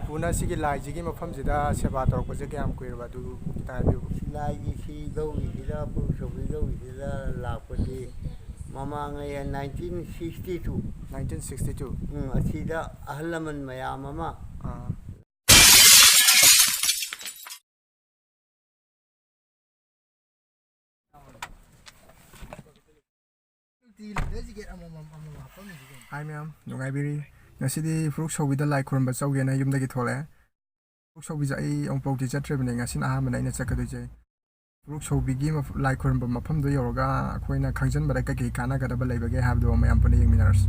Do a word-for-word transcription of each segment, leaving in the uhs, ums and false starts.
ꯄꯨꯅ ꯁꯤꯒꯤ ꯂꯥꯏꯁꯤꯒꯤ ꯃꯐꯝꯁꯤꯗ ꯁꯦꯕꯥ ꯇꯧꯔꯛꯄꯁꯦ ꯀꯌꯥꯝ ꯀꯨꯏꯔꯕ, ꯑꯗꯨ ꯈꯤꯇꯪ ꯍꯥꯏꯕꯤꯌꯨ꯫ ꯂꯥꯏꯒꯤ ꯁꯤ ꯂꯧꯔꯤꯁꯤꯗ, ꯄꯨꯛ ꯁꯧꯕꯤ ꯂꯧꯔꯤꯁꯤꯗ ꯂꯥꯛꯄꯗꯤ ꯃꯃꯥꯡꯉꯩ nineteen sixty two꯫ Nineteen sixty two꯫ ꯎꯝ, ꯑꯁꯤꯗ ꯑꯍꯜ ꯂꯃꯟ ꯃꯌꯥꯝ ꯑꯃ ꯑꯥ꯫ ꯍꯥꯏ ꯃꯌꯥꯝ, ꯅꯨꯡꯉꯥꯏꯕꯤꯔꯤ? ꯉꯁꯤꯗꯤ ꯐꯨꯔꯨꯛ ꯁꯧꯕꯤꯗ ꯂꯥꯏ ꯈꯨꯔꯨꯝꯕ ꯆꯧꯒꯦꯅ ꯌꯨꯝꯗꯒꯤ ꯊꯣꯛꯂꯛꯑꯦ꯫ ꯐꯨꯔꯨꯛ ꯁꯧꯕꯤꯁꯦ ꯑꯩ ꯑꯃꯨꯛꯐꯥꯎꯗꯤ ꯆꯠꯇ꯭ꯔꯤꯕꯅꯦ, ꯉꯁꯤꯅ ꯑꯍꯥꯟꯕꯅꯦ ꯑꯩꯅ ꯆꯠꯀꯗꯣꯏꯁꯦ꯫ ꯐꯨꯔꯨꯛ ꯁꯧꯕꯤꯒꯤ ꯃꯐ-, ꯂꯥꯏ ꯈꯨꯔꯨꯝꯕ ꯃꯐꯝꯗꯣ ꯌꯧꯔꯒ ꯑꯩꯈꯣꯏꯅ ꯈꯪꯖꯤꯟꯕꯗ ꯀꯩꯀꯩ ꯀꯥꯟꯅꯒꯗꯕ ꯂꯩꯕꯒꯦ ꯍꯥꯏꯕꯗꯣ ꯃꯌꯥꯝ ꯄꯨꯟꯅ ꯌꯦꯡꯃꯤꯟꯅꯔꯁꯤ꯫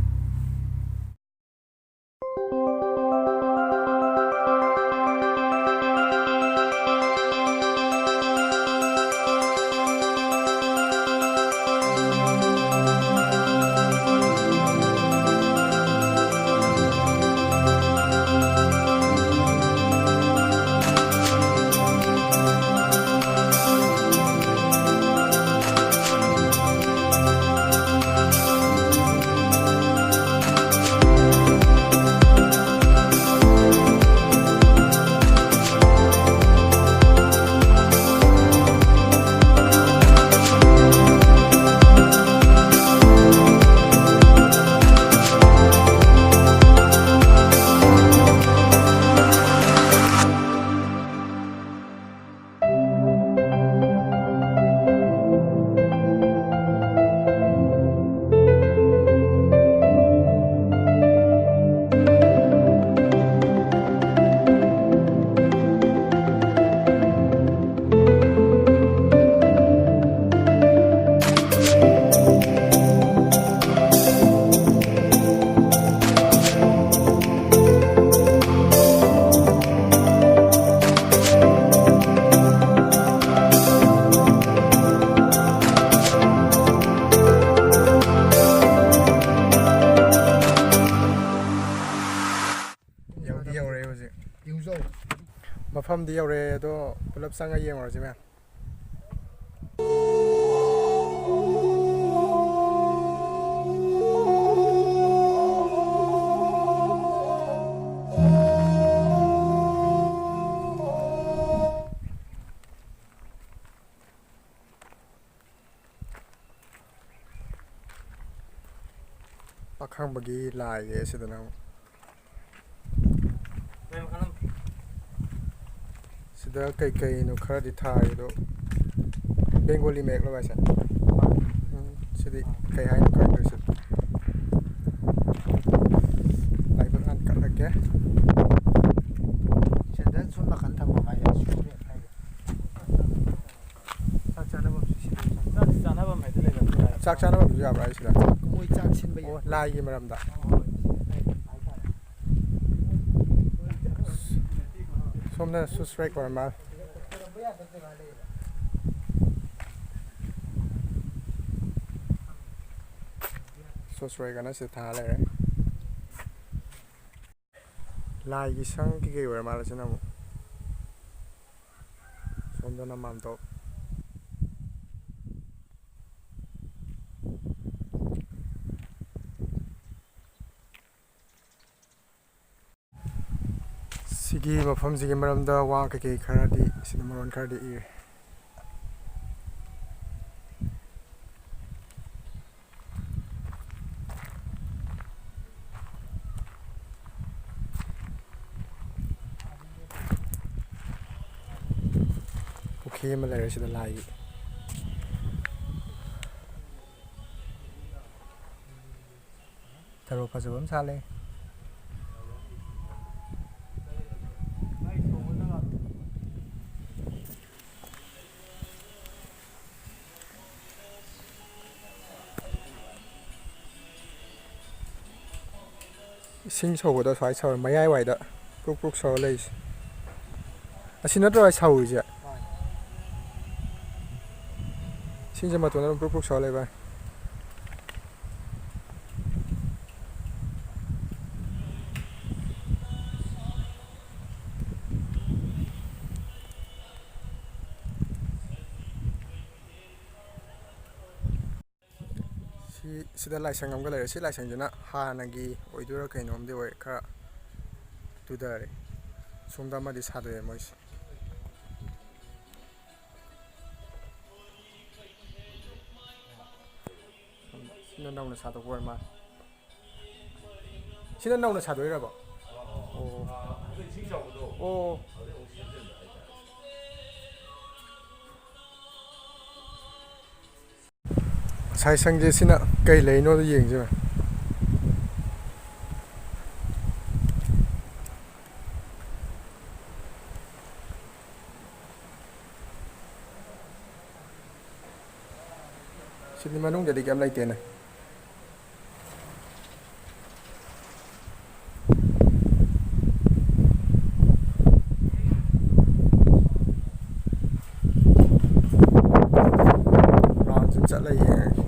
ꯌꯧꯗꯤ ꯌꯧꯔꯦ ꯍꯧꯖꯤꯛ꯫ ꯌꯧꯖꯧ꯫ ꯃꯐꯝꯗꯤ ꯌꯧꯔꯦ, ꯑꯗꯣ ꯄꯨꯂꯞ ꯆꯪꯉ ꯌꯦꯡꯉꯨꯔꯁꯤ ꯃꯌꯥꯝ꯫ ꯈꯪꯕꯒꯤ ꯂꯥꯏꯌꯦ꯫ ꯁꯤꯗꯅ ꯑꯃꯨꯛ ꯁꯤꯗ ꯀꯩꯀꯩꯅꯣ ꯈꯔꯗꯤ ꯊꯥꯔꯤ ꯑꯗꯣ, ꯕꯦꯡꯒꯣꯂꯤ ꯃꯌꯦꯛꯂꯣ ꯍꯥꯏꯁꯦ? ꯎꯝ, ꯁꯤꯗꯤ ꯀꯩ ꯍꯥꯏꯅꯣ ꯈꯪꯗ꯭ꯔꯦ ꯁꯤꯗꯤ꯫ ꯂꯥꯏꯕꯛ ꯍꯥꯟꯅ ꯀꯠꯂꯒꯦ꯫ ꯁꯤꯗ ꯁꯣꯝ ꯅꯥꯀꯟ ꯊꯝꯃꯣ ꯍꯥꯏꯌꯦ꯫ ꯆꯥꯛ ꯆꯥꯅꯐꯝꯁꯨ ꯁꯤꯗ ꯆꯥꯛ ꯆꯥꯅꯐꯝ ꯍꯥꯏꯗꯤ ꯂꯩꯕ ꯅꯠꯇ꯭ꯔꯣ? ꯆꯥꯛ ꯆꯥꯅꯐꯝꯁꯨ ꯌꯥꯕ꯭ꯔꯥ ꯍꯥꯏꯁꯤꯗ? ꯃꯣꯏ ꯆꯥꯛ ꯁꯤꯟꯕ ꯌꯥꯏ꯫ ꯑꯣ, ꯂꯥꯏꯒꯤ ꯃꯔꯝꯗ꯫ ꯍꯣꯏ, ꯁꯤꯗ ꯂꯩꯕ ꯍꯥꯏꯇꯥꯔꯦ꯫ ꯁꯣꯝꯅ ꯁꯨꯁ ꯔꯦꯛ ꯑꯣꯏꯔ ꯃꯥꯜꯂꯦ꯫ ꯁꯨꯁ ꯔꯦꯛ ꯑꯅ ꯁꯤꯗ ꯊꯥ ꯂꯩꯔꯦ꯫ ꯂꯥꯏꯒꯤ ꯁꯪ ꯀꯩꯀꯩ ꯑꯣꯏꯔ ꯃꯥꯜꯂꯦ ꯁꯤꯅ ꯑꯃꯨꯛ꯫ ꯁꯣꯝꯗꯅ ꯃꯥꯝꯇꯣꯞ꯫ ꯁꯤꯒꯤ ꯃꯐꯝꯁꯤꯒꯤ ꯃꯔꯝꯗ ꯋꯥ ꯀꯩꯀꯩ ꯈꯔꯗꯤ ꯁꯤꯗ ꯃꯔꯣꯟ ꯈꯔꯗꯤ ꯏꯔꯦ꯫ ꯄꯨꯈ꯭ꯔꯤ ꯑꯃ ꯂꯩꯔꯦ ꯁꯤꯗ ꯂꯥꯏꯒꯤ꯫ ꯊꯔꯣ ꯐꯖꯕ ꯑꯃ ꯁꯥꯠꯂꯦ꯫ ꯏꯁꯤꯡ ꯁꯧꯕꯗꯣ ꯁꯨꯃꯥꯏꯅ ꯁꯧꯔ ꯃꯌꯥꯏꯋꯥꯏꯗ ꯄ꯭ꯔꯨꯛ ꯄ꯭ꯔꯨꯛ ꯁꯧꯔ ꯂꯩꯔꯤꯁꯦ꯫ ꯑꯁꯤ ꯅꯠꯇ꯭ꯔꯣ ꯑꯩ ꯁꯧꯔꯤꯁꯦ? ꯏꯁꯤꯡꯁꯦ ꯃꯇꯣꯟꯗ ꯑꯗꯨꯝ ꯄ꯭ꯔꯨꯛ ꯄ꯭ꯔꯨꯛ ꯁꯧꯔ ꯂꯩꯕ꯫ ꯁꯤ, ꯁꯤꯗ ꯂꯥꯏꯁꯪ ꯑꯃꯒ ꯂꯩꯔꯦ꯫ ꯁꯤ ꯂꯥꯏꯁꯪꯁꯤꯅ ꯍꯥꯟꯅꯒꯤ ꯑꯣꯏꯗꯣꯏꯔꯥ ꯀꯩꯅꯣꯝꯗꯤ ꯑꯣꯏ, ꯈꯔ ꯇꯨꯊꯔꯦ꯫ ꯁꯣꯝꯗ ꯑꯃꯗꯤ ꯁꯥꯗꯣꯛꯑꯦ ꯃꯣꯏꯁꯦ꯫ ꯁꯤꯅ ꯅꯧꯅ ꯁꯥꯗꯣꯛꯄ ꯑꯣꯏꯔ ꯃꯥꯜꯂꯦ꯫ ꯁꯤꯅ ꯅꯧꯅ ꯁꯥꯗꯣꯏꯔꯕ? ꯑꯣ꯫ ꯑꯣ꯫ ꯉꯁꯥꯏ ꯁꯪꯁꯦ ꯁꯤꯅ ꯀꯩ ꯂꯩꯅꯣꯗ ꯌꯦꯡꯁꯦ꯫ ꯁꯤꯗꯤ ꯃꯅꯨꯡꯗꯗꯤ ꯀꯩꯝ ꯂꯩꯇꯦꯅꯦ꯫ ꯔꯥꯎꯟꯁꯨ ꯆꯠꯂ ꯌꯦꯡꯉꯒꯦ꯫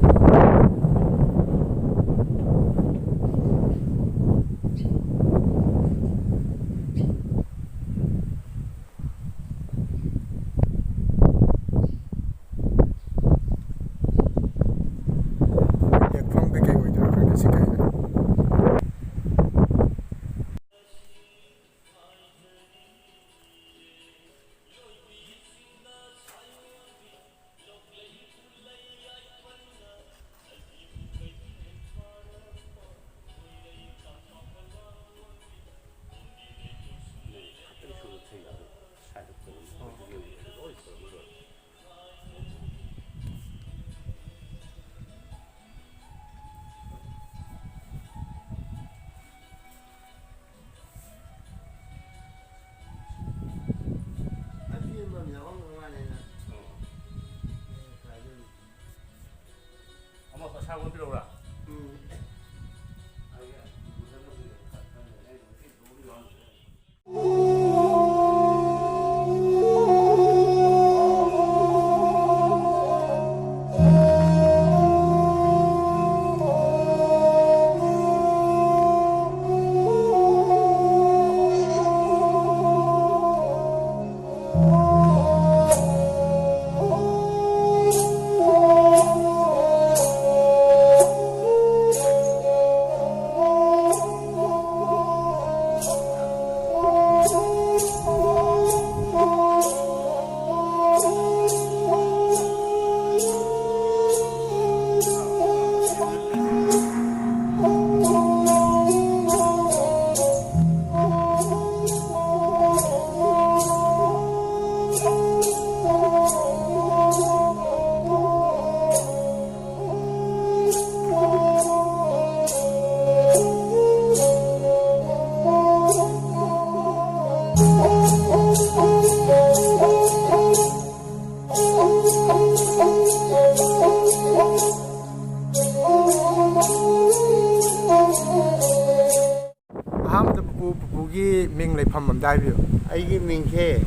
ꯑꯍꯥꯟꯕꯗ ꯄꯨꯄꯨ, ꯄꯨꯄꯨꯒꯤ ꯃꯤꯡ, ꯂꯩꯐꯝ ꯑꯝꯗ ꯍꯥꯏꯕꯤꯌꯨ꯫ ꯑꯩꯒꯤ ꯃꯤꯡꯁꯦ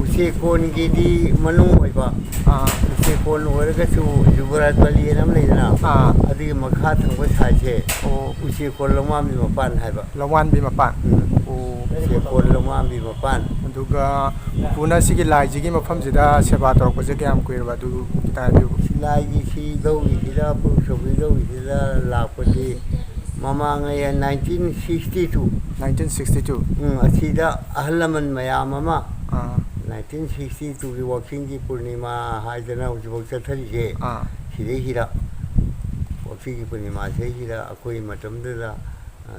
ꯎꯆꯦꯛꯀꯣꯟꯒꯤꯗꯤ ꯃꯅꯨꯡ ꯑꯣꯏꯕ, ꯑꯥ꯫ ꯎꯆꯦꯛꯀꯣꯟ ꯑꯣꯏꯔꯒꯁꯨ ꯖꯨꯒꯔꯥꯠ ꯄꯂꯤ ꯑꯅ ꯑꯃ ꯂꯩꯗꯅ, ꯑꯥ꯫ ꯑꯗꯨꯒꯤ ꯃꯈꯥ ꯊꯪꯕ ꯁꯥꯏꯠꯁꯦ ꯑꯣ꯫ ꯎꯆꯦꯛꯀꯣꯟ ꯂꯧꯃꯥꯟꯕꯤ ꯃꯄꯥꯟ ꯍꯥꯏꯕ꯫ ꯂꯧꯃꯥꯟꯕꯤ ꯃꯄꯥꯟ꯫ ꯎꯝ꯫ ꯑꯣ꯫ ꯎꯆꯦꯛꯀꯣꯟ ꯂꯧꯃꯥꯟꯕꯤ ꯃꯄꯥꯟ꯫ ꯑꯗꯨꯒ ꯄꯨꯄꯨꯅ ꯁꯤꯒꯤ ꯂꯥꯏꯁꯤꯒꯤ ꯃꯐꯝꯁꯤꯗ ꯁꯦꯕꯥ ꯇꯧꯔꯛꯄꯁꯦ ꯀꯌꯥꯝ ꯀꯨꯏꯔꯕ? ꯑꯗꯨ ꯈꯤꯇꯪ ꯍꯥꯏꯕꯤꯌꯨ꯫ ꯂꯥꯏꯒꯤ ꯁꯤ ꯂꯧꯔꯤꯁꯤꯗ, ꯄꯨꯛ ꯁꯧꯕꯤ ꯂꯧꯔꯤꯁꯤꯗ ꯂꯥꯛꯄꯗꯤ ꯃꯃꯥꯡ ꯑꯩ nineteen sixty two꯫ Nineteen sixty two꯫ ꯎꯝ, ꯑꯁꯤꯗ ꯑꯍꯜ ꯂꯃꯟ ꯃꯌꯥꯝ ꯑꯃ ꯑꯥ꯫ Nineteen sixty two ꯒꯤ ꯋꯥꯛꯆꯤꯡꯒꯤ ꯄꯨꯔꯅꯤꯃꯥ ꯍꯥꯏꯗꯅ ꯍꯧꯖꯤꯛꯐꯥꯎ ꯆꯠꯊꯔꯤꯁꯦ꯫ ꯑꯥ꯫ ꯁꯤꯗꯩꯁꯤꯗ ꯋꯥꯛꯆꯤꯡꯒꯤ ꯄꯨꯔꯅꯤꯃꯥꯁꯤꯗꯩꯁꯤꯗ ꯑꯩꯈꯣꯏ ꯃꯇꯝꯗꯨꯗ, ꯑ,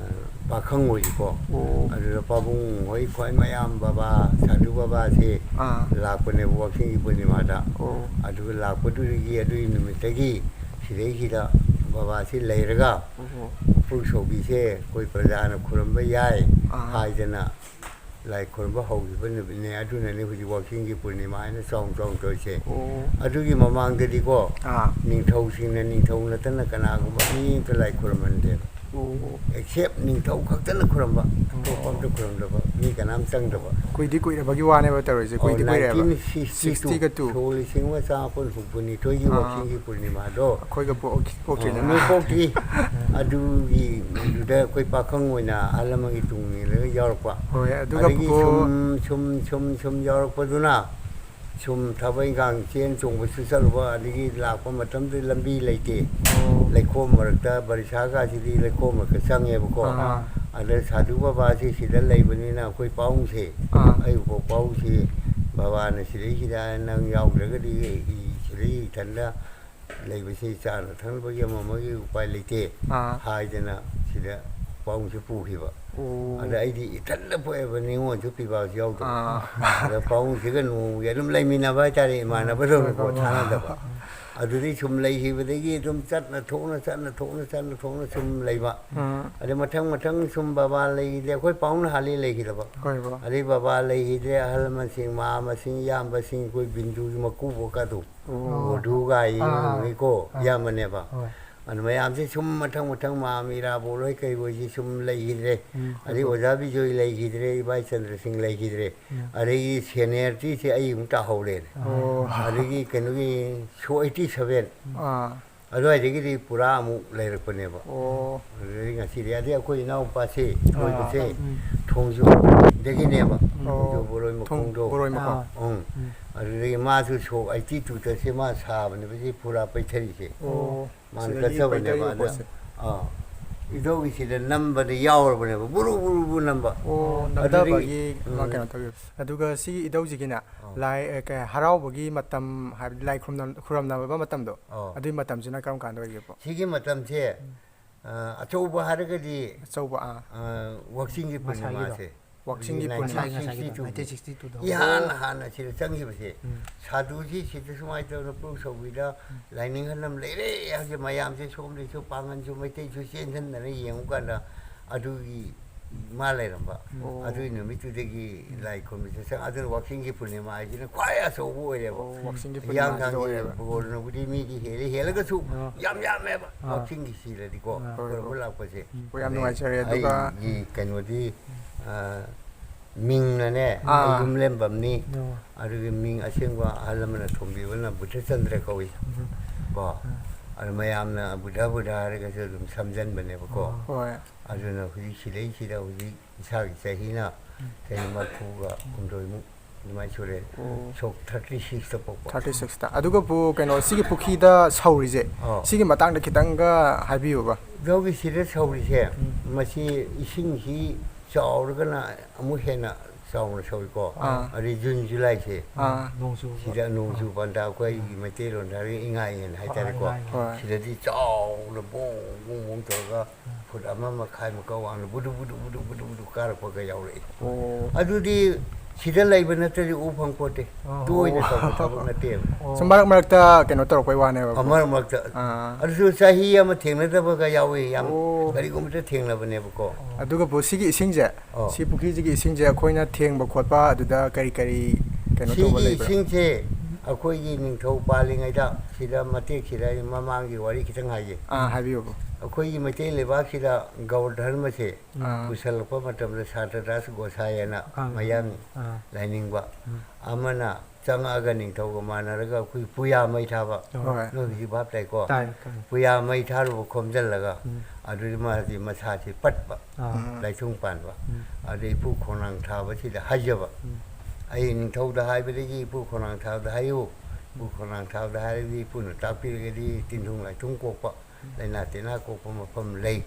ꯄꯥꯈꯪ ꯑꯣꯏꯔꯤꯀꯣ꯫ ꯑꯣ꯫ ꯑꯗꯨꯗ ꯄꯥꯕꯨꯡ ꯍꯣꯏ ꯈ꯭ꯋꯥꯏ ꯃꯌꯥꯝ ꯕꯕꯥ, ꯁꯥꯙꯨ ꯕꯕꯥꯁꯦ ꯑꯥ꯫ ꯂꯥꯛꯄꯅꯦꯕ ꯋꯥꯛꯆꯤꯡꯒꯤ ꯄꯨꯔꯅꯤꯃꯥꯗ꯫ ꯑꯣ꯫ ꯑꯗꯨꯒ ꯂꯥꯛꯄꯗꯨꯗꯒꯤ ꯑꯗꯨꯒꯤ ꯅꯨꯃꯤꯠꯇꯒꯤ ꯁꯤꯗꯩꯁꯤꯗ ꯕꯕꯥꯁꯤ ꯂꯩꯔꯒ ꯑꯣꯍꯣ꯫ ꯎꯄꯨ ꯁꯧꯕꯤꯁꯦ ꯑꯩꯈꯣꯏ ꯄ꯭ꯔꯖꯥꯅ ꯈꯨꯔꯨꯝꯕ ꯌꯥꯏ ꯑꯥ꯫ ꯍꯥꯏꯗꯅ ꯂꯥꯏ ꯈꯨꯔꯨꯝꯕ ꯍꯧꯈꯤꯕ ꯅꯨꯃꯤꯠꯅꯦ꯫ ꯑꯗꯨꯅꯅꯦ ꯍꯧꯖꯤꯛ ꯋꯥꯛꯆꯤꯡꯒꯤ ꯄꯨꯔꯅꯤꯃꯥ ꯍꯥꯏꯅ ꯆꯥꯎꯅ ꯆꯥꯎꯅ ꯇꯧꯔꯤꯁꯦ꯫ ꯑꯣ꯫ ꯑꯗꯨꯒꯤ ꯃꯃꯥꯡꯗꯗꯤꯀꯣ, ꯑꯥ꯫ ꯅꯤꯡꯊꯧꯁꯤꯡꯅ ꯅꯤꯡꯊꯧ ꯅꯠꯇꯅ ꯀꯅꯥꯒꯨꯝꯕ ꯃꯤ ꯑꯝꯇ ꯂꯥꯏ ꯈꯨꯔꯨꯝꯍꯟꯗꯦꯕ꯫ ꯑꯣ꯫ Except ꯅꯤꯡꯊꯧ ꯈꯛꯇꯅ ꯈꯨꯔꯨꯝꯕ, ꯑꯣ꯫ ꯑꯇꯣꯞꯄ ꯑꯝꯇ ꯈꯨꯔꯨꯝꯗꯕ, ꯃꯤ ꯀꯅꯥꯝ ꯆꯪꯗꯕ꯫ ꯀꯨꯏꯗꯤ ꯀꯨꯏꯔꯕꯒꯤ ꯋꯥꯅꯦꯕ ꯇꯧꯔꯤꯁꯦ, ꯑꯣ, ꯀꯨꯏꯗꯤ ꯀꯨꯏꯔꯦꯕ꯫ Nineteen sixty two, sixty two꯫ ꯁꯣꯛ ꯂꯤꯁꯤꯡ ꯑꯃ ꯆꯥꯃꯥꯄꯟ ꯍꯨꯝꯐꯨ ꯅꯤꯊꯣꯏꯒꯤ ꯑꯥ꯫ ꯋꯥꯛꯆꯤꯡꯒꯤ ꯄꯨꯔꯅꯤꯃꯥꯗꯣ꯫ ꯑꯩꯈꯣꯏꯒ ꯄꯣꯛ-, ꯄꯣꯛꯇ꯭ꯔꯤꯗꯅ꯫ ꯑꯣ, ꯅꯣꯏ ꯄꯣꯛꯇ꯭ꯔꯤ꯫ ꯑꯗꯨꯒꯤ, ꯑꯗꯨꯗ ꯑꯩꯈꯣꯏ ꯄꯥꯈꯪ ꯑꯣꯏꯅ ꯑꯍꯜ ꯂꯃꯟꯒꯤ ꯇꯨꯡ ꯏꯜꯂꯒ ꯌꯥꯎꯔꯛꯄ꯫ ꯍꯣꯏ, ꯑꯗꯨꯒ ꯑꯗꯒꯤ ꯄꯨꯄꯨ ꯁꯨꯝ, ꯁꯨꯝ, ꯁꯨꯝ, ꯁꯨꯝ ꯌꯥꯎꯔꯛꯄꯗꯨꯅ ꯁꯨꯝ ꯊꯕꯛ ꯏꯪꯈꯥꯡ ꯆꯦꯟ ꯆꯣꯡꯕꯁꯨ ꯆꯠꯂꯨꯕ, ꯑꯗꯒꯤ ꯂꯥꯛꯄ ꯃꯇꯝꯗ ꯂꯝꯕꯤ ꯂꯩꯇꯦ꯫ ꯑꯣ꯫ ꯂꯩꯈꯣꯝ ꯃꯔꯛꯇ, ꯕꯔꯤꯁꯥꯒꯁꯤꯗꯤ ꯂꯩꯈꯣꯝ ꯃꯔꯛꯇ ꯆꯪꯉꯦꯕꯀꯣ꯫ ꯑꯥ꯫ ꯑꯗ ꯁꯥꯙꯨ ꯕꯕꯥꯁꯤ ꯁꯤꯗ ꯂꯩꯕꯅꯤꯅ ꯑꯩꯈꯣꯏ ꯄꯥꯕꯨꯡꯁꯦ, ꯑꯥ꯫ ꯑꯩ ꯎꯄꯧ ꯄꯥꯕꯨꯡꯁꯤ ꯕꯕꯥꯅ ꯁꯤꯗꯩꯁꯤꯗ ꯅꯪ ꯌꯥꯎꯗ꯭ꯔꯒꯗꯤ ꯑꯩ ꯁꯤꯗꯩ ꯏꯊꯟꯗ ꯂꯩꯕꯁꯤ ꯆꯥꯅ ꯊꯛꯅꯕꯒꯤ ꯑꯃ ꯑꯃꯒꯤ ꯎꯄꯥꯏ ꯂꯩꯇꯦ ꯑꯥ꯫ ꯍꯥꯏꯗꯅ ꯁꯤꯗ ꯄꯥꯕꯨꯡꯁꯦ ꯄꯨꯈꯤꯕ꯫ ꯑꯣ꯫ ꯑꯗ ꯑꯩꯗꯤ ꯏꯊꯟꯗ ꯄꯣꯛꯑꯦꯕ, ꯅꯤꯉꯣꯜꯁꯨ ꯄꯤꯕꯥꯁꯨ ꯌꯥꯎꯗꯕ꯫ ꯑꯥ꯫ ꯑꯗ ꯄꯥꯕꯨꯡꯁꯤꯒ ꯅꯣꯡꯃꯒꯤ ꯑꯗꯨꯝ ꯂꯩꯃꯤꯟꯅꯕ ꯍꯥꯏꯇꯥꯔꯦ, ꯏꯃꯥꯟꯅꯕꯗꯧꯅꯀꯣ, ꯍꯣꯏ, ꯍꯣꯏ, ꯍꯣꯏ꯫ ꯊꯥꯅꯗꯕ꯫ ꯑꯗꯨꯗꯩ ꯁꯨꯝ ꯂꯩꯈꯤꯕꯗꯒꯤ ꯑꯗꯨꯝ ꯆꯠꯅ ꯊꯣꯛꯅ, ꯆꯠꯅ ꯊꯣꯛꯅ, ꯆꯠꯅ ꯊꯣꯛꯅ ꯁꯨꯝ ꯂꯩꯕ꯫ ꯎꯝ꯫ ꯑꯗꯩ ꯃꯊꯪ ꯃꯊꯪ ꯁꯨꯝ ꯕꯕꯥ ꯂꯩꯈꯤꯗꯦ꯫ ꯑꯩꯈꯣꯏ ꯄꯥꯎꯅ ꯍꯥꯜꯂꯤ ꯂꯩꯈꯤꯗꯕ꯫ ꯍꯣꯏ, ꯕꯕꯥ꯫ ꯑꯗꯩ ꯕꯕꯥ ꯂꯩꯈꯤꯗ꯭ꯔꯦ, ꯑꯍꯜ ꯂꯃꯟꯁꯤꯡ, ꯃꯃꯥ ꯃꯁꯤꯡ, ꯏꯌꯥꯝꯕꯁꯤꯡ, ꯑꯩꯈꯣꯏ ꯕꯤꯟꯗꯨꯒꯤ ꯃꯀꯨꯕꯣꯛꯀ ꯑꯗꯨꯝ꯫ ꯑꯣ꯫ ꯕꯣꯔꯗꯨꯒꯥꯏ ꯑꯥ, ꯑꯥ, ꯅꯨꯃꯤꯠꯀꯣ, ꯑꯥ꯫ ꯏꯌꯥꯝꯕꯅꯦꯕ꯫ ꯍꯣꯏ꯫ ꯑꯗꯨ ꯃꯌꯥꯝꯁꯦ ꯁꯨꯝ ꯃꯊꯪ ꯃꯊꯪ ꯃꯥꯝ ꯏꯔꯥꯕꯣꯠ ꯍꯣꯏ ꯀꯩ ꯍꯣꯏꯁꯤ ꯁꯨꯝ ꯂꯩꯈꯤꯗ꯭ꯔꯦ꯫ ꯎꯝ, ꯑꯗꯩ ꯍꯣꯏ꯫ ꯑꯣꯖꯥ ꯕꯤꯖꯣꯏ ꯂꯩꯈꯤꯗ꯭ꯔꯦ, ꯏꯕꯥꯏ ꯆꯟꯗ꯭ꯔꯁꯤꯡ ꯂꯩꯈꯤꯗ꯭ꯔꯦ꯫ ꯎꯝ꯫ ꯑꯗꯒꯤ ꯁꯦꯅꯤꯌꯔꯇꯤꯁꯦ ꯑꯩ ꯑꯃꯨꯛ ꯇꯥꯍꯧꯔꯦꯅꯦ꯫ ꯑꯣ꯫ ꯑꯗꯒꯤ ꯀꯩꯅꯣꯒꯤ ꯁꯣ ꯑꯩꯠꯇꯤ ꯁꯚꯦꯟ ꯑꯥ꯫ ꯑꯗꯨꯋꯥꯏꯗꯒꯤꯗꯤ ꯄꯨꯔꯥ ꯑꯃꯨꯛ ꯂꯩꯔꯛꯄꯅꯦꯕ꯫ ꯑꯣ꯫ ꯑꯗꯨꯗꯒꯤ ꯉꯁꯤꯗꯤ ꯑꯗꯩ ꯑꯩꯈꯣꯏ ꯏꯅꯥꯎꯄꯥꯁꯦ ꯑꯥ꯫ ꯂꯣꯏꯕꯁꯦ ꯎꯝ꯫ ꯊꯣꯡꯖꯨꯗꯒꯤꯅꯦꯕ꯫ ꯑꯣ꯫ ꯊꯣꯡꯖꯨ ꯕꯣꯔꯣꯏ ꯊꯣꯡ-, ꯃꯈꯣꯡꯗꯣ꯫ ꯕꯣꯔꯣꯏ ꯃꯈꯣꯡ꯫ ꯑꯥ꯫ ꯎꯝ꯫ ꯎꯝ꯫ ꯑꯗꯨꯗꯒꯤ ꯃꯥꯁꯨ ꯁꯣꯛ ꯑꯩꯠꯇꯤ ꯇꯨꯗꯁꯦ ꯃꯥ ꯁꯥꯕꯅꯦꯕ ꯁꯤ ꯄꯨꯔꯥ ꯄꯩꯊꯔꯤꯁꯦ꯫ ꯑꯣ꯫ ꯃꯥꯅ ꯁꯤꯗꯒꯤ ꯀꯠꯆꯕꯅꯦꯕ ꯄꯩꯊꯔꯤꯕ ꯑꯗ꯫ ꯄꯣꯠꯁꯦ꯫ ꯑꯥ꯫ ꯏꯙꯧꯒꯤꯁꯤꯗ ꯅꯝꯕꯗ ꯌꯥꯎꯔꯕꯅꯦꯕ꯫ ꯕꯨꯔꯨ ꯕꯨꯔꯨ ꯕꯨꯔꯨ ꯅꯝꯕ꯫ ꯑꯣ, ꯑꯗꯨꯗꯒꯤ, ꯅꯝꯊꯕꯒꯤ ꯎꯝ꯫ ꯀꯩꯅꯣ ꯇꯧꯋꯦꯕ꯫ ꯑꯗꯨꯒ ꯁꯤꯒꯤ ꯏꯙꯧꯁꯤꯒꯤꯅꯦ, ꯑꯥ꯫ ꯂꯥꯏ, ꯑꯦ, ꯀꯩ, ꯍꯔꯥꯎꯕꯒꯤ ꯃꯇꯝ ꯍꯥꯏꯕꯗꯤ ꯂꯥꯏ ꯈꯨꯔꯨꯝꯅ-, ꯈꯨꯔꯨꯝꯅꯕ ꯃꯇꯝꯗꯣ, ꯑꯥ꯫ ꯑꯗꯨꯒꯤ ꯃꯇꯝꯁꯤꯅ ꯀꯔꯝ ꯀꯥꯟꯗ ꯑꯣꯏꯒꯦꯕ? ꯁꯤꯒꯤ ꯃꯇꯝꯁꯦ, ꯎꯝ꯫ ꯑ, ꯑꯆꯧꯕ ꯍꯥꯏꯔꯒꯗꯤ, ꯑꯆꯧꯕ, ꯑꯥ꯫ ꯑ, ꯋꯥꯛꯆꯤꯡꯒꯤ ꯉꯁꯥꯏꯒꯤꯗꯣ꯫ ꯄꯨꯔꯅꯤꯃꯥꯁꯦ꯫ ꯋꯥꯛꯆꯤꯡꯒꯤ ꯉꯁꯥꯏ-, ꯄꯨꯔꯅꯤꯃꯥ꯫ ꯉꯁꯥꯏꯒꯤꯗꯣ, nineteen sixty two. Nineteen sixty ꯇꯨꯗ꯫ ꯏꯍꯥꯟ ꯍꯥꯟꯅ ꯁꯤꯗ ꯆꯪꯈꯤꯕꯁꯦ꯫ ꯎꯝ꯫ ꯁꯥꯗꯨꯁꯤ ꯁꯤꯗ ꯁꯨꯃꯥꯏꯅ ꯇꯧꯗꯅ ꯄꯨꯛ ꯁꯧꯕꯤꯗ ꯎꯝ꯫ ꯂꯥꯏꯅꯤꯡ ꯍꯟ ꯑꯃ ꯂꯩꯔꯦ ꯍꯥꯏꯕꯁꯦ ꯃꯌꯥꯝꯁꯦ ꯁꯣꯝꯗꯩꯁꯨ ꯄꯥꯡꯒꯟꯁꯨ ꯃꯩꯇꯩꯁꯨ ꯆꯦꯟꯁꯤꯟꯗꯅ ꯌꯦꯡꯉꯨ ꯀꯥꯟꯗ ꯑꯗꯨꯒꯤ ꯃꯥ ꯂꯩꯔꯝꯕ꯫ ꯑꯣ꯫ ꯑꯗꯨꯒꯤ ꯅꯨꯃꯤꯠꯇꯨꯗꯒꯤ ꯂꯥꯏ ꯈꯨꯔꯨꯝꯕꯁꯦ ꯆꯪ-, ꯑꯗꯨꯅ ꯋꯥꯛꯆꯤꯡꯒꯤ ꯄꯨꯔꯅꯤꯃꯥ ꯍꯥꯏꯁꯤꯅ ꯈ꯭ꯋꯥꯏ ꯑꯆꯧꯕ ꯑꯣꯏꯔꯦꯕ꯫ ꯑꯣ, ꯋꯥꯛꯆꯤꯡꯒꯤ ꯄꯨꯔꯅꯤꯃꯥꯁꯤꯗ ꯍꯤꯌꯥꯡꯊꯥꯡꯒꯤ ꯑꯣꯏꯔꯦꯕ꯫ ꯕꯣꯔꯅꯕꯨꯗꯤ ꯃꯤꯗꯤ ꯍꯦꯜꯂꯤ, ꯍꯦꯜꯂꯒꯁꯨ ꯑꯥ꯫ ꯌꯥꯝ ꯌꯥꯝꯃꯦꯕ ꯑꯥ꯫ ꯋꯥꯛꯆꯤꯡꯒꯤ ꯁꯤꯗꯗꯤꯀꯣ꯫ ꯑꯥ꯫ ꯈꯨꯔꯨꯝꯕ ꯂꯥꯛꯄꯁꯦ꯫ ꯑꯣ, ꯌꯥꯝ ꯅꯨꯡꯉꯥꯏꯖꯔꯦ꯫ ꯑꯗꯨꯒ ꯑꯩꯒꯤ ꯀꯩꯅꯣꯗꯤ, ꯑ, ꯃꯤꯡꯅꯅꯦ, ꯑꯥ꯫ ꯑꯩ ꯌꯨꯝꯂꯦꯝꯕꯝꯅꯤ꯫ ꯑꯣ꯫ ꯑꯗꯨꯒꯤ ꯃꯤꯡ ꯑꯁꯦꯡꯕ ꯑꯍꯜ ꯑꯃꯅ ꯊꯣꯟꯕꯤꯕꯅ ꯕꯨꯙꯆꯟꯗ꯭ꯔ ꯀꯧꯏ꯫ ꯎꯝ꯫ ꯀꯣ? ꯑꯥ꯫ ꯑꯗꯨ ꯃꯌꯥꯝꯅ ꯕꯨꯙ ꯕꯨꯙ ꯍꯥꯏꯔꯒꯁꯨ ꯑꯗꯨꯝ ꯁꯝꯖꯟꯕꯅꯦꯕꯀꯣ꯫ ꯑꯣ꯫ ꯍꯣꯏ꯫ ꯑꯗꯨꯅ ꯍꯧꯖꯤꯛ ꯁꯤꯗꯩꯁꯤꯗ ꯍꯧꯖꯤꯛ ꯏꯁꯥꯒꯤ ꯆꯍꯤꯅ ꯎꯝ꯫ ꯆꯍꯤ ꯃꯔꯤꯐꯨꯒ ꯍꯨꯝꯗꯣꯏꯃꯨꯛ ꯑꯗꯨꯃꯥꯏꯅ ꯁꯨꯔꯦ꯫ ꯑꯣ꯫ ꯁꯣꯛ ꯊꯥꯔꯇꯤ ꯁꯤꯛꯁꯇ ꯄꯣꯛꯄ꯫ ꯊꯥꯔꯇꯤ ꯁꯤꯛꯁꯇ꯫ ꯑꯗꯨꯒ ꯕ꯭ꯔꯣ, ꯀꯩꯅꯣ, ꯁꯤꯒꯤ ꯄꯨꯈ꯭ꯔꯤꯗ ꯁꯧꯔꯤꯁꯦ, ꯑꯥ꯫ ꯁꯤꯒꯤ ꯃꯇꯥꯡꯗ ꯈꯤꯇꯪꯒ ꯍꯥꯏꯕꯤꯌꯨꯕ꯫ ꯏꯙꯧꯒꯤ ꯁꯤꯗ ꯁꯧꯔꯤꯁꯦ, ꯎꯝ꯫ ꯃꯁꯤ ꯏꯁꯤꯡꯁꯤ ꯆꯥꯎꯔꯒꯅ ꯑꯃꯨꯛ ꯍꯦꯟꯅ ꯆꯥꯎꯅ ꯁꯧꯏꯀꯣ꯫ ꯑꯥ꯫ ꯑꯗꯩ ꯖꯨꯟ, ꯖꯨꯂꯥꯏꯁꯦ, ꯑꯥ꯫ ꯅꯣꯡ ꯆꯨꯕ꯫ ꯁꯤꯗ ꯅꯣꯡ ꯑꯥ꯫ ꯆꯨꯕ ꯀꯥꯟꯗ ꯑꯩꯈꯣꯏꯒꯤ ꯃꯩꯇꯩꯂꯣꯟꯗ ꯍꯥꯏꯔꯒ ꯏꯉꯥ ꯏꯉꯦꯟ ꯍꯥꯏꯇꯥꯔꯦꯀꯣ꯫ ꯑꯥ, ꯏꯉꯥ ꯏꯉꯦꯟ꯫ ꯍꯣꯏ꯫ ꯁꯤꯗꯗꯤ ꯆꯥꯎꯅ ꯕꯣꯡ ꯕꯣꯡ ꯕꯣꯡ ꯇꯧꯔꯒ ꯎꯝ꯫ ꯐꯨꯠ ꯑꯃ ꯃꯈꯥꯏꯃꯨꯛꯀ ꯋꯥꯡꯅ ꯕꯨꯗꯨ ꯕꯨꯗꯨ ꯕꯨꯗꯨ ꯕꯨꯗꯨ ꯕꯨꯗꯨ ꯀꯥꯔꯛꯄꯒ ꯌꯥꯎꯔꯛꯏ꯫ ꯑꯣ꯫ ꯑꯗꯨꯗꯤ ꯁꯤꯗ ꯂꯩꯕ ꯅꯠꯇ꯭ꯔꯗꯤ ꯎ ꯐꯪ ꯄꯣꯠꯇꯦ꯫ ꯑꯣ꯫ ꯇꯣꯏꯅ ꯇꯧꯕ ꯊꯕꯛ ꯅꯠꯇꯦꯕ꯫ ꯑꯣ꯫ ꯁꯨꯝ ꯃꯔꯛ ꯃꯔꯛꯇ ꯀꯩꯅꯣ ꯇꯧꯔꯛꯄꯩ ꯋꯥꯅꯦꯕ꯫ ꯑ, ꯃꯔꯛ ꯃꯔꯛꯇ ꯑꯥ꯫ ꯑꯗꯨꯁꯨ ꯆꯍꯤ ꯑꯃ ꯊꯦꯡꯅꯗꯕꯒ ꯌꯥꯎꯏ꯫ ꯌꯥꯝ ꯑꯣ꯫ ꯀꯔꯤꯒꯨꯝꯕꯗ ꯊꯦꯡꯅꯕꯅꯦꯕꯀꯣ꯫ ꯑꯗꯨꯒ ꯕ꯭ꯔꯣ, ꯁꯤꯒꯤ ꯏꯁꯤꯡꯁꯦ, ꯑꯣ꯫ ꯁꯤ ꯄꯨꯈ꯭ꯔꯤꯁꯤꯒꯤ ꯏꯁꯤꯡꯁꯦ ꯑꯩꯈꯣꯏꯅ ꯊꯦꯡꯕ ꯈꯣꯠꯄ ꯑꯗꯨꯗ ꯀꯔꯤ ꯀꯔꯤ ꯀꯩꯅꯣ ꯇꯧꯕ ꯁꯤꯒꯤ ꯂꯩꯕ꯭ꯔꯥ? ꯏꯁꯤꯡꯁꯦ ꯑꯩꯈꯣꯏꯒꯤ ꯅꯤꯡꯊꯧ ꯄꯥꯜꯂꯤꯉꯩꯗ ꯁꯤꯗ ꯃꯇꯦꯛꯁꯤꯗ ꯑꯩ ꯃꯃꯥꯡꯒꯤ ꯋꯥꯔꯤ ꯈꯤꯇꯪ ꯍꯥꯏꯒꯦ꯫ ꯑꯥ, ꯍꯥꯏꯕꯤꯌꯨ ꯕ꯭ꯔꯣ꯫ ꯑꯩꯈꯣꯏꯒꯤ ꯃꯩꯇꯩ ꯂꯩꯕꯥꯛꯁꯤꯗ ꯒꯧꯔ ꯙꯔꯃꯁꯦ ꯑꯥ꯫ ꯄꯨꯁꯜꯂꯛꯄ ꯃꯇꯝꯗ ꯁꯥꯟꯇꯗꯥꯁ ꯒꯣꯁꯥꯏ ꯍꯥꯏꯅ ꯈꯪꯉꯦ꯫ ꯃꯌꯥꯡ ꯑꯥ꯫ ꯂꯥꯏꯅꯤꯡꯕ ꯎꯝ꯫ ꯑꯃꯅ ꯆꯪꯉꯛꯑꯒ ꯅꯤꯡꯊꯧꯒ ꯃꯥꯟꯅꯔꯒ ꯑꯩꯈꯣꯏ ꯄꯨꯌꯥ ꯃꯩ ꯊꯥꯕ꯫ ꯑꯣ꯫ ꯍꯣꯏ꯫ ꯅꯣꯏ ꯍꯧꯖꯤꯛ ꯚꯥꯞ ꯇꯥꯏꯀꯣ? ꯇꯥꯏ, ꯈꯪꯉꯦ꯫ ꯄꯨꯌꯥ ꯃꯩ ꯊꯥꯔꯨꯕ ꯈꯣꯝꯖꯤꯜꯂꯒ ꯎꯝ꯫ ꯑꯗꯨꯗꯤ ꯃꯥꯗꯤ ꯃꯁꯥꯁꯤ ꯄꯠꯄ, ꯑꯥ꯫ ꯎꯝ꯫ ꯂꯥꯏꯊꯨꯡ ꯄꯥꯟꯕ꯫ ꯎꯝ꯫ ꯑꯗꯨ ꯏꯄꯨ ꯈꯣꯡꯅꯥꯡ ꯊꯥꯕꯁꯤꯗ ꯍꯥꯏꯖꯕ꯫ ꯎꯝ꯫ ꯑꯩ ꯅꯤꯡꯊꯧꯗ ꯍꯥꯏꯕꯗꯒꯤ ꯏꯄꯨ ꯈꯣꯡꯅꯥꯡ ꯊꯥꯕꯗ ꯍꯥꯏꯌꯨ, ꯏꯄꯨ ꯈꯣꯡꯅꯥꯡ ꯊꯥꯕꯗ ꯍꯥꯏꯔꯒꯗꯤ ꯏꯄꯨꯅ ꯇꯥꯛꯄꯤꯔꯒꯗꯤ ꯇꯤꯟꯊꯨꯡ ꯂꯥꯏꯊꯨꯡ ꯀꯣꯛꯄ, ꯂꯥꯏꯅꯥ ꯇꯤꯟꯅꯥ ꯀꯣꯛꯄ ꯃꯐꯝ ꯂꯩ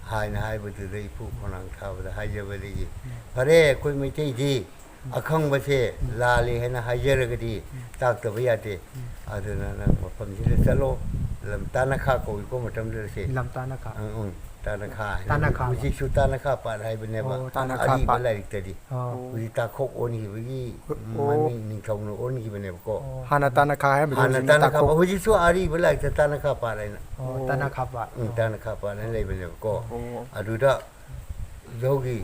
ꯍꯥꯏꯅ ꯍꯥꯏꯕꯗꯨꯗ ꯏꯄꯨ ꯈꯣꯡꯅꯥꯡ ꯊꯥꯕꯗ ꯍꯥꯏꯖꯕꯗꯒꯤ ꯐꯔꯦ, ꯑꯩꯈꯣꯏ ꯃꯩꯇꯩꯗꯤ ꯑꯈꯪꯕꯁꯦ ꯂꯥꯜꯂꯦ ꯍꯥꯏꯅ ꯍꯥꯏꯖꯔꯒꯗꯤ ꯇꯥꯛꯇꯕ ꯌꯥꯗꯦ꯫ ꯑꯗꯨꯅ ꯅꯪ ꯃꯐꯝꯁꯤꯗ ꯆꯠꯂꯣ, ꯂꯝ ꯇꯥꯅꯈꯥ ꯀꯧꯏꯀꯣ ꯃꯇꯝꯗꯨꯗ ꯁꯦ꯫ ꯂꯝ ꯇꯥꯅꯈꯥ꯫ ꯑꯪ, ꯎꯝ, ꯇꯥꯅꯈꯥ ꯍꯥꯏꯅ ꯇꯥꯅꯈꯥ꯫ ꯍꯧꯖꯤꯛꯁꯨ ꯇꯥꯅꯈꯥ ꯄꯥꯠ ꯍꯥꯏꯕꯅꯦꯕ꯫ ꯑꯣ, ꯇꯥꯅꯈꯥ ꯑꯔꯤꯕ ꯄꯥꯠ꯫ ꯂꯥꯏꯔꯤꯛꯇꯗꯤ꯫ ꯑꯣ꯫ ꯍꯧꯖꯤꯛ ꯇꯥꯈꯣꯛ ꯑꯣꯟꯈꯤꯕꯒꯤ ꯑꯣ꯫ ꯃꯃꯤꯡ ꯅꯤꯡꯊꯧꯅ ꯑꯣꯟꯈꯤꯕꯅꯦꯕꯀꯣ꯫ ꯑꯣ꯫ ꯍꯥꯟꯅ ꯇꯥꯅꯈꯥ ꯍꯥꯏꯔꯝꯕꯗꯣ ꯍꯥꯟꯅ ꯍꯧꯖꯤꯛꯅ ꯇꯥꯅꯈꯥ ꯄꯥꯠ, ꯇꯥꯈꯣꯛ꯫ ꯍꯧꯖꯤꯛꯁꯨ ꯑꯔꯤꯕ ꯂꯥꯏꯔꯤꯛꯇ ꯇꯥꯅꯈꯥ ꯄꯥꯠ ꯍꯥꯏꯅ꯫ ꯑꯣ, ꯑꯣ꯫ ꯇꯥꯅꯈꯥ ꯄꯥꯠ꯫ ꯎꯝ, ꯇꯥꯅꯈꯥ ꯄꯥꯠ ꯍꯥꯏꯅ ꯂꯩꯕꯅꯦꯕꯀꯣ꯫ ꯑꯣ꯫ ꯑꯗꯨꯗ ꯏꯙꯧꯒꯤ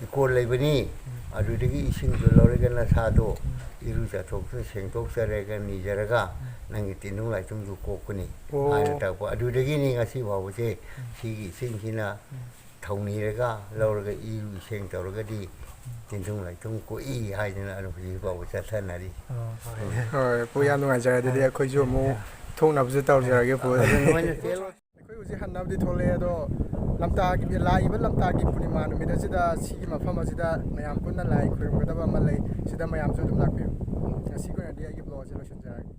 ꯏꯀꯣꯟ ꯂꯩꯕꯅꯤ꯫ ꯑꯗꯨꯗꯒꯤ ꯏꯁꯤꯡꯗꯣ ꯂꯧꯔꯒ ꯅꯁꯥꯗꯣ ꯏꯔꯨ ꯆꯥꯊꯣꯛꯇꯨꯅ ꯁꯦꯡꯗꯣꯛꯆꯔꯒ ꯅꯤꯖꯔꯒ ꯅꯪꯒꯤ ꯇꯤꯟꯅꯨꯡ ꯂꯥꯏꯇꯨꯡꯗꯨ ꯀꯣꯛꯀꯅꯤ ꯑꯣ꯫ ꯍꯥꯏꯅ ꯇꯥꯛꯄ꯫ ꯑꯗꯨꯗꯒꯤꯅꯤ ꯉꯁꯤ ꯐꯥꯎꯕꯁꯦ ꯁꯤꯒꯤ ꯏꯁꯤꯡꯁꯤꯅ ꯊꯧꯅꯤꯔꯒ ꯂꯧꯔꯒ ꯏꯔꯨ ꯏꯁꯦꯡ ꯇꯧꯔꯒꯗꯤ ꯇꯤꯟꯊꯨꯡ ꯂꯥꯏꯊꯨꯡ ꯀꯣꯛꯏ ꯍꯥꯏꯗꯅ ꯑꯗꯨꯝ ꯍꯧꯖꯤꯛ ꯐꯥꯎꯕ ꯆꯠꯊꯅꯔꯤ꯫ ꯑꯣ, ꯍꯣꯏ꯫ ꯍꯣꯏ, ꯄꯨ, ꯌꯥꯝ ꯅꯨꯡꯉꯥꯏꯖꯔꯦ꯫ ꯑꯗꯨꯗꯤ ꯑꯩꯈꯣꯏꯁꯨ ꯑꯃꯨꯛ ꯊꯣꯛꯅꯕꯁꯨ ꯇꯧꯖꯔꯒꯦ, ꯄꯨ꯫ ꯑꯗꯨ ꯅꯣꯏꯅ ꯆꯦꯜꯂꯣ꯫ ꯑꯩꯈꯣꯏ ꯍꯧꯖꯤꯛ ꯍꯟꯅꯕꯗꯤ ꯊꯣꯛꯂꯛꯑꯦ, ꯑꯗꯣ ꯂꯝꯇꯥꯒꯤ, ꯂꯥꯛꯏꯕ ꯂꯝꯇꯥꯒꯤ ꯄꯨꯔꯅꯤꯃꯥ ꯅꯨꯃꯤꯠ ꯑꯁꯤꯗ ꯁꯤꯒꯤ ꯃꯐꯝ ꯑꯁꯤꯗ ꯃꯌꯥꯝ ꯄꯨꯟꯅ ꯂꯥꯏ ꯈꯨꯔꯨꯝꯒꯗꯕ ꯑꯃ ꯂꯩ꯫ ꯁꯤꯗ ꯃꯌꯥꯝꯁꯨ ꯑꯗꯨꯝ ꯂꯥꯛꯄꯤꯌꯨ꯫ ꯉꯁꯤꯒꯤ ꯑꯣꯏꯅꯗꯤ ꯑꯩꯒꯤ vlog ꯑꯁꯤ ꯂꯣꯏꯁꯤꯟꯖꯔꯒꯦ꯫